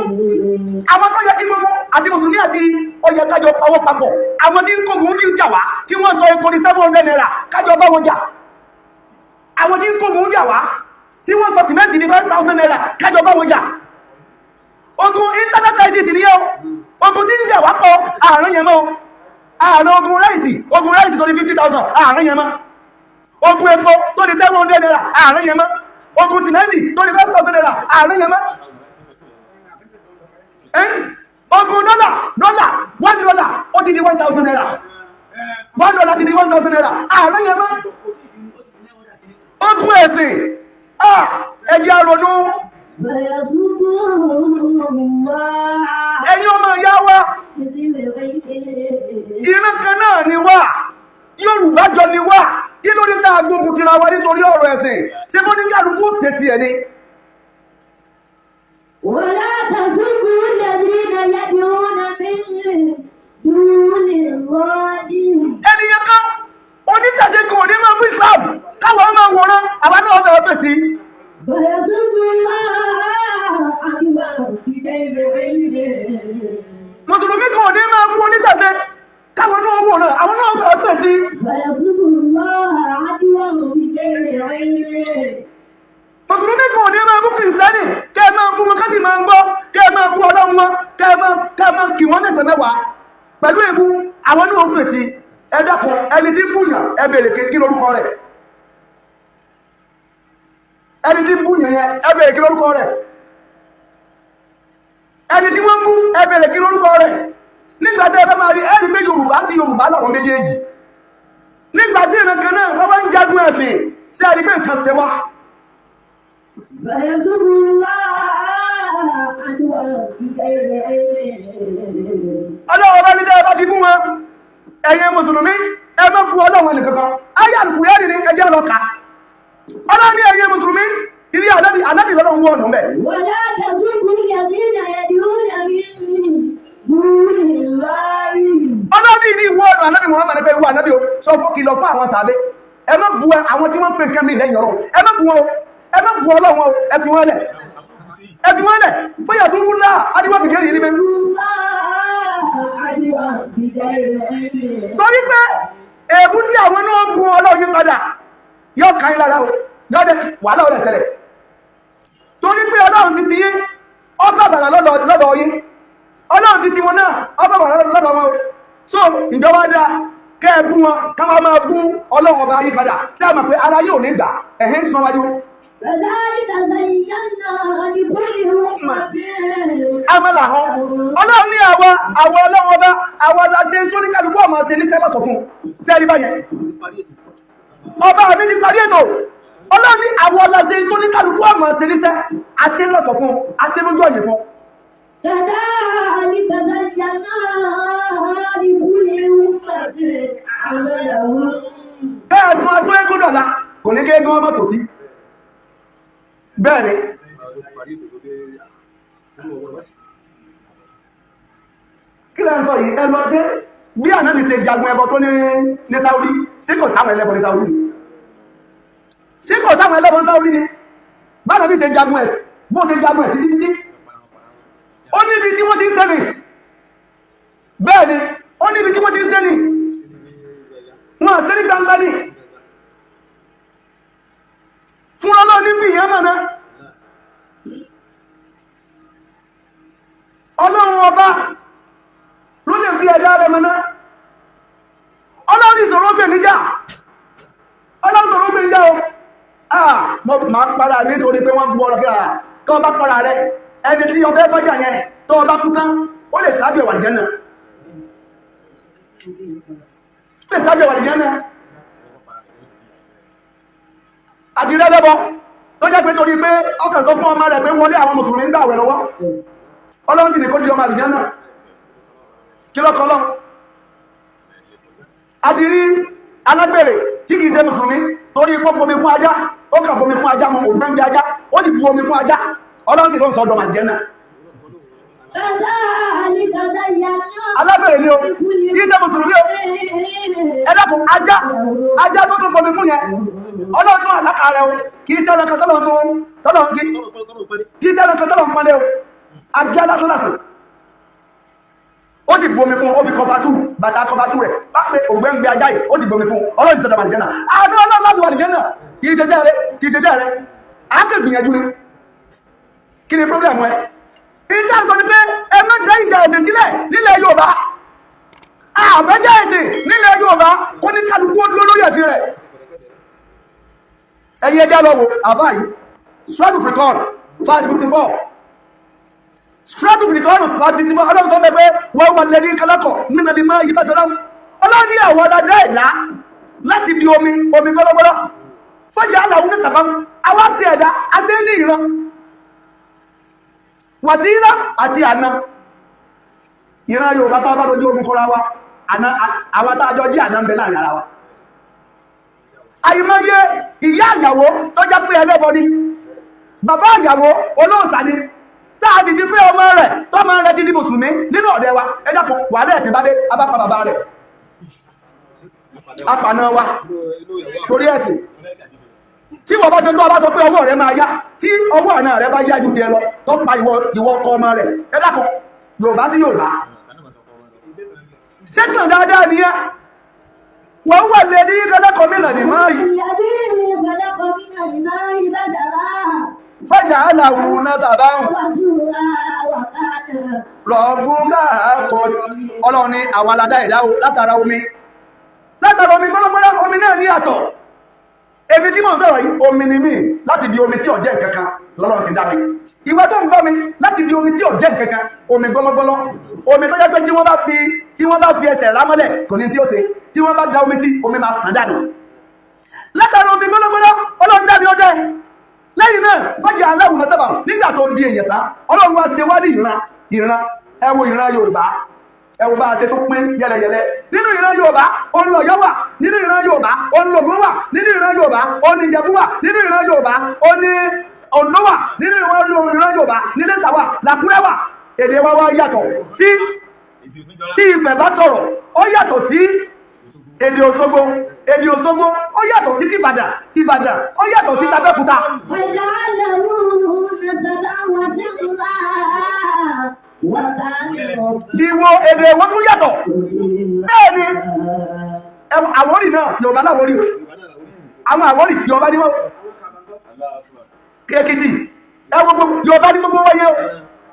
àwọn tó yẹ kí gbogbo àti mùsùlùmí àti ọyẹ kájọ pawọ́ papọ̀, àwọn tí ń kógun ní jà wá, tí wọ́n sọ epo ní ₦700, kájọ bá wọn jà. Àwọn tí ń kógun jà wá, tí wọ́n sọ sìmẹ́ǹtì ní ₦5,000, kájọ bá wọn jà. Ogun internet crisis ni yẹ́ o. Ogun tí ń jà wá pọ̀ ààrùn yẹn mọ́ ààrùn. Ogun rice, ogun rice tó ní 50,000, ààrùn yẹn mọ́. Ogun epo tó ní ₦700, ààrùn yẹn mọ́. Ogun sìmẹ́ǹtì tó ní ₦5,000, ààrùn yẹn mọ́. Ogun dọ́là, dọ́là, $1 ó ti di ₦1,000, $1 ti di ₦1,000, ààrùn yẹn mọ́. Ogun ẹ̀sìn, ẹ jẹ́ á ronú. فيسبوا الله Ẹ̀yin ọmọ ìyá wa, ìran kan náà ni wá, Yorùbá jọ ni wá. Kí ló dé tá a gbógun tira wa nítorí ọ̀rọ̀ ẹ̀sìn? Ṣé bó ní kálukú ṣe tiẹ̀ ni? ولا تسبوا الذين يدعون من دون الله. Ènìyàn kan, oníṣẹ̀ṣe kan ò ní máa bú Islam káwọn máa wòran, àwa náà fẹ́ẹ́ fèsì. فيسبوا الله عدوا بغير علم. Mùsùlùmí kan ò ní máa bú oníṣẹ̀ṣe káwọn náà wòran, àwọn náà fẹ́ẹ́ fèsì. فيسبوا الله عدوا بغير علم. Mùsùlùmí kan ò ní máa bú kìrìsìtẹ́nì, kẹ́ ẹ máa bú wọn, ká sì máa gbọ́, kẹ́ ẹ máa bú Ọlọ́run wọn, kẹ́ ẹ máa kì wọ́n lẹ́sẹ̀ mẹ́wàá pẹ̀lú èébú, àwọn náà fèsì. Ẹ dákun, ẹni tí ń búyàn, ẹ bèèrè kí lórúkọ rẹ̀. Ẹni tí ń búyàn yẹn, ẹ bèèrè kí lórúkọ rẹ̀. Ẹni tí wọ́n ń bú, ẹ bèèrè kí lórúkọ rẹ̀. Nígbà tí ẹ bá máa rí ẹni pé Yorùbá sí Yorùbá làwọn méjèèjì, nígbà tí ìran kan náà wọ́n wá ń jagun ẹ̀sìn, sí ẹni pé nǹkan ṣe wá. فيسبوا الله عدوا بغير علم. Ọlọ́run bá ní tẹ́ ẹ bá ti bú wọn, ẹ̀yin mùsùlùmí, ẹ má bú Ọlọ́run ẹnì kankan. Ayé àlùkùránì ní ẹjẹ́ lọ kà. Ọlọ́run ní ẹ̀yin mùsùlùmí, ìrí ànábì, ànábì lọ́lọ́run wọ̀ ọ̀nà mẹ́. ولا تسبوا الذين يدعون من دون الله. Ọlọ́run ní ìrí ìwọ ọ̀nà ànábì Muhammad pé ìwọ ànábì o, sọ fún, kìlọ̀ fún àwọn sàbẹ̀, ẹ má bú àwọn tí wọ́n ń pè nǹkan mi lẹ́yìn ọ̀rọ̀. Ẹ má bú wọn o, ẹ má bú Ọlọ́run o, ẹ fi wọ́n lẹ̀, ẹ fi wọ́n lẹ̀ fún yàtọ̀ wúlá adíwọ́ bìgẹ́rì yìí ní mẹ́. الله عدوا بغير علم. Torí pé èébú tí àwọn náà bú Ọlọ́run yí padà yóò ká yín lára o, yóò dẹ wàhálà ọ̀rẹ́ ṣẹlẹ̀, torí pé Ọlọ́run ti ti yín, ó bàbàrà lọ́dọ̀ yín. Ọlọ́run ti ti wọn náà ọba wà lọ́dọ̀ wọn o. So ìjọba dá kẹ́ ẹ bú wọn káwọn máa bú Ọlọ́run ọba yí padà tí a mọ̀ pé ara yóò ní gbà ẹ̀hẹ́ ń sọ wájú. كذلك زينا لكل أمة Amẹ́là hàn Ọlọ́run ní àwa àwa Ọlọ́run ọba àwa la ṣe tó ní kálukú ọmọ ṣe ní sẹ́lọ̀sọ̀ fún tí a rí báyẹn. Ọba mi ní parí ètò. Ọlọ́run ní àwa la ṣe tó ní kálukú ọmọ ṣe ní sẹ́ àṣẹ lọ́sọ̀ fún àṣẹ lójú ọ̀yẹ̀ fún. كذلك زينا لكل أمة عملهم Bẹ́ẹ̀ fún aṣọ eégún dọ̀la kò ní kéégún ọmọ tòsí. Bẹ́ẹ̀ ni kí lẹ́ ń sọ yìí? Ẹ lọ sí bí ànábì ṣe jagun ẹbọ tó ní ní Saudi, ṣé kò sáwọn ẹlẹ́bọ ní Saudi ni? Ṣé kò sáwọn ẹlẹ́bọ ní Saudi ni? Bá ànábì ṣe jagun ẹ̀, bó ṣe jagun ẹ̀ títí títí, ó níbi tí wọ́n ti ń sẹ́ni. Bẹ́ẹ̀ ni, ó níbi tí wọ́n ti ń sẹ́ni, wọ́n àṣẹ ní gbangba ni. Fún Ọlọ́run ní fìyàn mọ̀nà. Ọlọ́run ọba ló lè fi ẹ̀dá rẹ̀ mọ̀nà. Ọlọ́run ìṣòro gbè níjà, Ọlọ́run ìṣòro gbè níjà o. Ah, mo máa para nítorí pé wọ́n bu ọ̀rọ̀ kíra tó bá para rẹ, ẹni tí ọfẹ́ bọ́jà yẹn tó bá kú kán, ó lè sábẹ̀ wà jẹ́ náà, ó lè sábẹ̀ wà jẹ́ náà. Àti rẹ́bẹ́bọ́ tó jẹ́ pé torí pé ọkàn sọ fún ọmọ rẹ̀ pé wọlé, àwọn mùsùlùmí ń gbààwẹ̀ lọ́wọ́, Ọlọ́run sì ní kó di ọmọ àlùjànnà. Kí lọ́kọ́ lọ́ àti rí alágbèrè tí kìí ṣe mùsùlùmí, torí pọ́ bomi fún ajá, ó kàn bomi fún ajá mọ́ ògbẹ́ngbẹ́ ajá, ó sì bu omi fún ajá, Ọlọ́run sì ló ń sọ ọdọ màjẹ́nà. كذلك زينا Alágbèrè ni o, kìí ṣe mùsùlùmí o. Ẹ dákun, ajá, ajá tó tún bomi fún yẹn, Ọlọ́run tún àlákà rẹ o. Kìí ṣe ọlọ́kan tọ́lọ́ tó tọ́lọ́ kí kìí ṣe ọlọ́kan tọ́lọ́ ń pọ́nlé o. Ajá lásán lásán, ó sì bomi fún, ó fi kọfasú bàtà kọfasú rẹ̀ bá pé ògbẹ́ngbẹ́ ajá yìí, ó sì bomi fún, Ọlọ́run sì sọ̀dọ̀ màlìjẹ́nà. Àti Ọlọ́run láti wàlìjẹ́nà kìí ṣe iṣẹ́ rẹ̀, kìí ṣe iṣẹ́ rẹ̀, á kè gbìyànjú ni. Kí ni problem ẹ? Ìjà sọ ni pé ẹ má dá ìjà ẹ̀sìn sílẹ̀ nílẹ̀ Yorùbá. Àfẹ́jẹ́ ẹ̀sìn nílẹ̀ Yorùbá, kó ní kálukú ó dúró lórí ẹ̀sìn rẹ̀. Ẹ̀yin ẹjẹ́ lọ wò àbá yìí, Struggle African 554, Struggle African 554. Ọlọ́run sọ pé wọ́n wà lẹ́ni kálákọ̀ nínú ẹni máa yí bá sọ́dọ̀. Ọlọ́run ní àwọn ọ̀dàdá ẹ̀dá láti di omi, omi gbọ́lọ́gbọ́lọ́ fọ́jà aláwọ̀ ní sàbám, àwa sí ẹ̀dá àti ní ìran wàsílá àti àna. Ìran Yorùbá tá a bá dojú ogun kọra wa, àna àwọn tá a jọ jí àná ń bẹ láàrin ara wa. Àìmọye ìyá ìyàwó tó jẹ́ pé ẹlẹ́bọ ni, bàbá ìyàwó olóòṣà ni, tá a sì ti fẹ́ ọmọ rẹ̀, tọ́mọ rẹ̀ ti di mùsùlùmí nínú ọ̀dẹ wa. Ẹ dákun, wàhálà ẹ̀sìn bá dé, abápa bàbá rẹ̀, apànà wa torí ẹ̀sìn. Tí wọ́n bá ṣe tó bá sọ pé ọwọ́ rẹ̀ máa yá, tí ọwọ́ àna rẹ̀ bá yá ju tiẹ̀ lọ, tó pa ìwọ ìwọ ọkọ ọmọ rẹ̀. Ẹ dákun, Yorùbá sí Yorùbá ṣẹ́tàn dáadáa nìyẹn. Wọ́n wà lè ní kẹ́lẹ́kọ̀ọ́ mìíràn ní máa yìí. الذي خلق من الماء بشرا Fẹ́jà aláwù náà sàbáhùn وسوءا وكان rọ̀bùkà kọ. Ọlọ́run ní àwọn aládá ìdáwó látara omi, látara omi gbọ́lọ́gbọ́lọ́. Omi náà ní àtọ̀. Èmi tí mò ń sọ̀rọ̀ yìí, omi ni mí. Láti bí omi tí ò jẹ́ nǹkankan lọ́lọ́run ti dá mi. Ìwọ tó ń gbọ́ mi, láti bí omi tí ò jẹ́ nǹkankan, omi gbọ́lọ́gbọ́lọ́, omi tó jẹ́ pé tí wọ́n bá fi ẹsẹ̀ rámọ́lẹ̀ kò ní tí ó ṣe, tí wọ́n bá da omi sí, omi máa sàn dànù. Látara omi gbọ́lọ́gbọ́lọ́ Ọlọ́run dá mi ó dẹ́. Lẹ́yìn náà, fájì aláwọ̀ mọ́sábà nígbà tó di èèyàn tán, Ọlọ́run wá ṣe wá ní ìran ìran. Ẹ wo ìran Yorùbá, ẹ wo bá a ṣe tó pín yẹlẹyẹlẹ. Nínú ìran Yorùbá, òun l'Ọ̀yọ́ wà. Nínú ìran Yorùbá, òun l'Ògùn wà. Nínú ìran Yorùbá, òun ní Ìjẹ̀bú wà. Nínú ìran Yorùbá, òun ní Oǹdó wà. Nínú ìran Yorùbá, nílé Ìṣà wà, l'Àkúrẹ́ wà. Èdè wa wá yàtọ̀. Tí Ifẹ̀ bá sọ̀rọ̀, ó yàtọ̀ sí èdè Òṣogbo. Èdè Òṣogbo ó yàtọ̀ sí tìbàdàn. Tìbàdàn ó yàtọ̀ sí tàbẹ́kúta. وجعله نسبا وصهرا وكان Ìwọ èdè ìwọ tún yàtọ̀. Bẹ́ẹ̀ ni, ẹwọ Àwórì náà, Yorùbá láwórì o. Àwọn Àwórì, Yorùbá ní wọ́n. Èkìtì, ẹwọ gbogbo Yorùbá ní gbogbo wáyé o.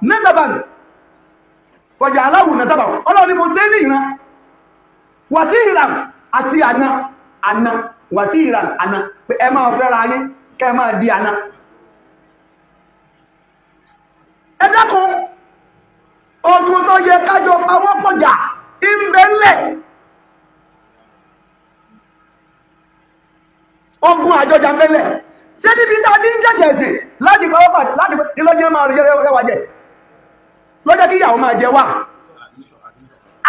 Nezaban. Fọ̀jà aláwù nà sábà, Ọlọ́run ni mo ṣe ní ìran wà sí ìran àti àna àna, wà sí ìran àna, pé ẹ máa fẹ́ra yín, kẹ́ ẹ máa di àna. Ẹ dákun, ogun tó yẹ kájọ pawọ́ pọ̀jà ń bẹ ńlẹ̀. Ogun àjọjà ń bẹ ńlẹ̀. Ṣé níbi tá a ti ń jẹ́jẹ̀ ẹ̀sìn láti pawọ́ pọ̀ láti ìlọ́jẹ́ máa rí rẹwà jẹ, lọ́jọ́ kí ìyàwó máa jẹ wá,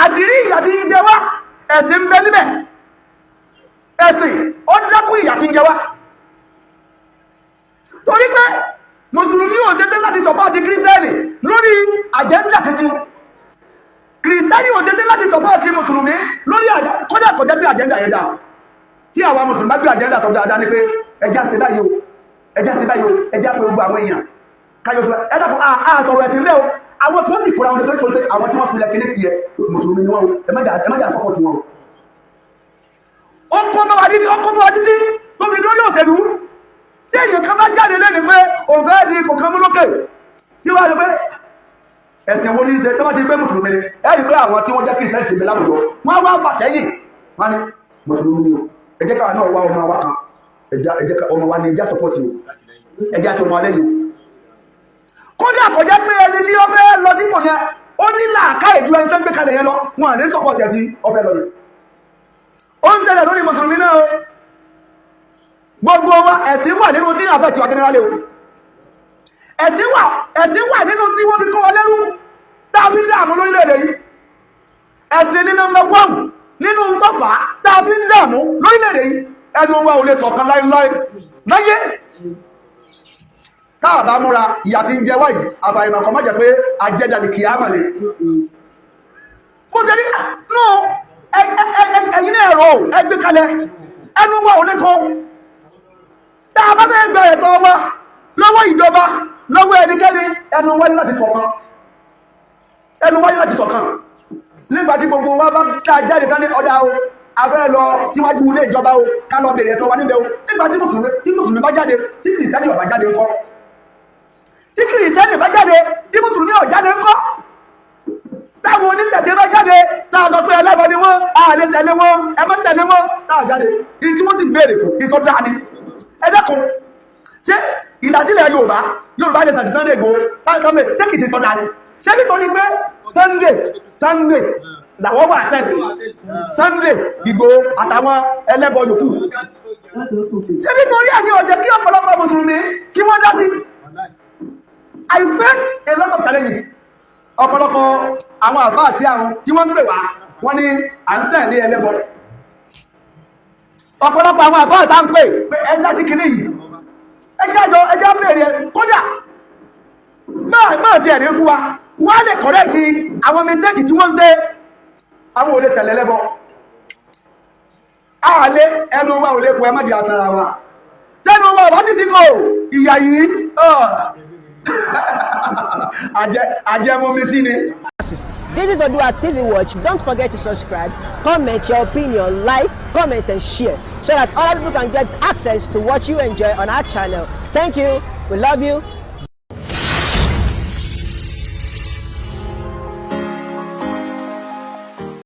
àṣírí ìyà tí ń jẹ wá, ẹ̀sìn ń bẹ níbẹ̀. Ẹ̀sìn ó dákún ìyà tí ń jẹ wá, torí pé mùsùlùmí ò ṣetán láti sọpọ́ọ̀tì kírísítẹ́nì lórí àjẹ́ńdà tuntun, kírísítẹ́nì ò ṣetán láti sọpọ́ọ̀tì mùsùlùmí lórí àjẹ́, kódà kọjá bí àjẹ́ńdà yẹn dáa. Tí àwa mùsùlùmí bá gbé àjẹ́ńdà tó dáadáa ni pé ẹjá ṣe báyìí o, ẹjá ṣe báyìí o, ẹjá pé gbogbo àwọn èèyàn kájọ sọ. Ẹ dàpọ̀ a sọ̀rọ̀ ẹ̀sìn lẹ́ o. Àwọn tó sì kóra wọn tó sọ pé àwọn tí wọ́n pilẹ̀ kíní kìí ẹ mùsùlùmí ni wọ́n o, ẹ má jà sọ́pọ̀tì wọn o. Ó kó bá wa títí, ó kó bá wa títí tó fi dórí òṣèlú. Tí èèyàn kan bá jáde lẹ́nu pé òun fẹ́ di ipò kan mú lókè, tí wọ́n á rí pé ẹ̀sìn wo ní í ṣe, tó bá ti rí pé mùsùlùmí ni, ẹ rí pé àwọn tí wọ́n jẹ́ kìrìsìtẹ́nì ti bẹ láwùjọ, wọ́n á wá fà sẹ́yìn, wọ́n á ní mùsùlùmí ni o, ẹ jẹ́ káwa náà wá ọmọ wa kan, ẹ jẹ́ ká ọmọ wa ni, ẹ jẹ́ sọ́pọ̀tì o, ẹ jẹ́ àti ọmọ alẹ́ yìí o. Kódà kò jẹ́ pé ẹni tí ó fẹ́ lọ sípò yẹn ó ní làákàyè ju ẹni tó ń gbé kalẹ̀ yẹn lọ, wọn à ní sọ́pọ̀tì ẹ̀ tí ó fẹ́ lọ yẹn. Ó ń ṣẹlẹ̀ lórí mùsùlùmí náà o. Gbogbo wa, ẹ̀sìn wà nínú tí àfẹ́ tiwa jẹ́nẹ́rálẹ̀ o. Ẹ̀sìn wà, ẹ̀sìn wà nínú tí wọ́n fi kọ́ ọ lẹ́rú tá a fi ń dààmú lórílẹ̀-èdè yìí. Ẹ̀sìn ní number one nínú tọ́fà tá a fi ń dààmú lórílẹ̀-èdè yìí. Ẹnu wa ò lè ṣọ̀kan láéláé láyé tá a bá múra. Ìyà tí ń jẹ wáyìí, àbàìmọ̀ kan má jẹ́ pé ajẹ́dàlì kìámà ni. Mo ṣe ní no, ẹ̀yin náà ẹ̀rọ ẹ gbé kalẹ̀, ẹnu wa ò ní kọ́. Tá a bá fẹ́ gba ẹ̀tọ́ wa lọ́wọ́ ìjọba, lọ́wọ́ ẹnikẹ́ni, ẹnu wa ní láti ṣọ̀kan, ẹnu wa ní láti ṣọ̀kan. Nígbà tí gbogbo wa bá tá a jáde tán ní ọjà o, a fẹ́ lọ síwájú ilé ìjọba o, ká lọ bèèrè ẹ̀tọ́ wa níbẹ̀ o. Nígbà tí mùsùlùmí bá jáde, tí kìrìsìtẹ́nì ò bá jáde ńkọ́? Tí kìrìsìtẹ́nì bá jáde, tí mùsùlùmí ò jáde ńkọ́? Táwọn oníṣẹ̀ṣe bá jáde, táwọn sọ pé ẹlẹ́bọ ni wọ́n, a lè tẹ̀lé wọn, ẹ má tẹ̀lé wọn, táwọn jáde, ìyí tí wọ́n sì ń béèrè fún ìtọ́ dáa ni. Ẹ dẹ́kun, ṣé ìdásílẹ̀ Yorùbá, Yorùbá lè sàtì Sunday Igboho táwọn kan bẹ̀, ṣé kìí ṣe tọ́ dáa ni? Ṣé nítorí pé Sunday Sunday làwọn wà tẹ̀lé Sunday Igboho àtàwọn ẹlẹ́bọ yòókù? Ṣé nítorí ẹ̀ ní ọ̀jẹ̀ kí ọ̀pọ̀lọpọ̀ mùsùlùmí kí wọ́n dá sí? I face a lot of challenges. Ọ̀pọ̀lọpọ̀ àwọn àfáà àti àwọn tí wọ́n ń pè wá, wọ́n ní à ń tẹ̀lé ẹlẹ́bọ. Ọ̀pọ̀lọpọ̀ àwọn àfáà tá ń pè pé ẹ dá sí kinní yìí, ẹ jẹ́ àjọ, ẹ jẹ́ bèèrè, kódà máa ti ẹ̀rí fún wa, wọ́n á lè correct àwọn mistake tí wọ́n ń ṣe. Àwọn ò lè tẹ̀lé ẹlẹ́bọ àlẹ́. Ẹnu wa ò lè kó, ẹ má jẹ́ àtàrà wa. Tẹnu wa ọ̀bá sì ti kò ìyà yìí, àjẹmọ́mi sí ni. This is Odua TV Watch. Don't forget to subscribe, comment your opinion, like, comment, and share so that other people can get access to what you enjoy on our channel. Thank you. We love you.